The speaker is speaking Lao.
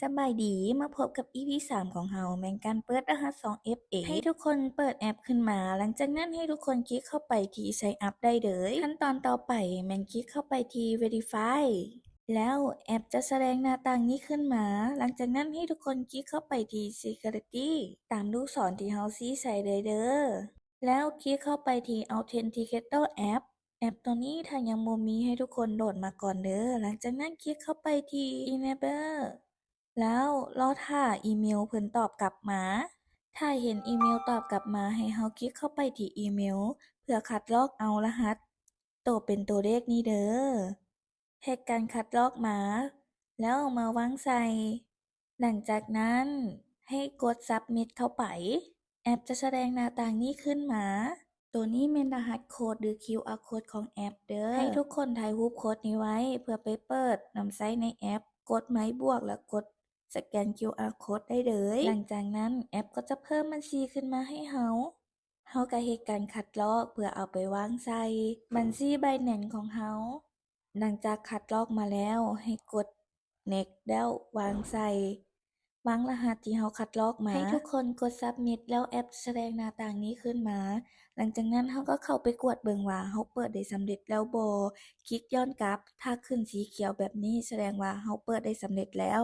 ສະບາຍດີ ມາພົບກັບ ອີພີ ສາມ ຂອງເຮົາ ແມ່ນການເປີດລະຫັດສອງເອັຟເອ. ໃຫ້ທຸກຄົນເປີດແອັບຂຶ້ນມາ, ຫຼັງຈາກນັ້ນໃຫ້ທຸກຄົນຄລິກເຂົ້າໄປທີ່ Sign Up ໄດ້ເລີຍ. ຂັ້ນຕອນຕໍ່ໄປແມ່ນຄລິກເຂົ້າໄປທີ່ Verify ແລ້ວແອັບຈະສະແດງໜ້າຕ່າງນີ້ຂຶ້ນມາ. ຫຼັງຈາກນັ້ນໃຫ້ທຸກຄົນຄລິກເຂົ້າໄປທີ່ Security ຕາມລູກສອນທີ່ເຮົາຊີ້ໃສ່ເລີຍເດີ້. ແລ້ວຄລິກເຂົ້າໄປທີ່ Authenticator App. ແອັບໂຕນີ້ຖ້າຍັງບໍ່ມີໃຫ້ທຸກຄົນໂຫຼດມາກ່ອນເດີ້. ຫຼັງຈາກນັ້ນຄລິກເຂົ້າໄປທີ່ Enable ແລ້ວລໍຖ້າອີເມວເພິ່ນຕອບກັບມາ. ຖ້າເຫັນອີເມວຕອບກັບມາ ໃຫ້ເຮົາຄລິກເຂົ້າໄປທີ່ອີເມວ ເພື່ອຄັດລອກເອົາລະຫັດໂຕເປັນໂຕເລກນີ້ເດີ້. ເຮັດການຄັດລອກມາ ແລ້ວມາວາງໃສ່. ຫຼັງຈາກນັ້ນໃຫ້ກົດ Submit ເຂົ້າໄປ. ແອັບຈະສະແດງໜ້າຕ່າງນີ້ຂຶ້ນມາ. ໂຕນີ້ແມ່ນລະຫັດໂຄດ ຫຼື ຄິວອາ ໂຄດຂອງແອັບເດີ້. ໃຫ້ທຸກຄົນຖ່າຍຮູບໂຄດນີ້ໄວ້ ເພື່ອໄປເປີດນຳໃຊ້ໃນແອັບ. ກົດໄມ້ບວກ ແລ້ວກົດສະແກນຄິວອາໂຄດໄດ້ເລີຍ. ຫຼັງຈາກນັ້ນແອັບກໍຈະເພີ່ມບັນຊີຂຶ້ນມາໃຫ້ເຮົາ. ເຮົາກໍເຮັດການຄັດລອກເພື່ອເອົາໄປວາງໃສ່ບັນຊີ Binance ຂອງເຮົາ. ຫຼັງຈາກຄັດລອກມາແລ້ວ ໃຫ້ກົດ Next ແລ້ວວາງໃສ່ ວາງລະຫັດທີ່ເຮົາຄັດລອກມາ. ໃຫ້ທຸກຄົນກົດ Submit ແລ້ວແອັບສະແດງໜ້າຕ່າງນີ້ຂຶ້ນມາ. ຫຼັງຈາກນັ້ນເຮົາກໍເຂົ້າໄປກວດເບິ່ງວ່າເຮົາເປີດໄດ້ສຳເລັດແລ້ວບໍ່. ຄລິກຍ້ອນກັບ ຖ້າຂຶ້ນສີຂຽວແບບນີ້ ສະແດງວ່າເຮົາເປີດໄດ້ສຳເລັດແລ້ວ.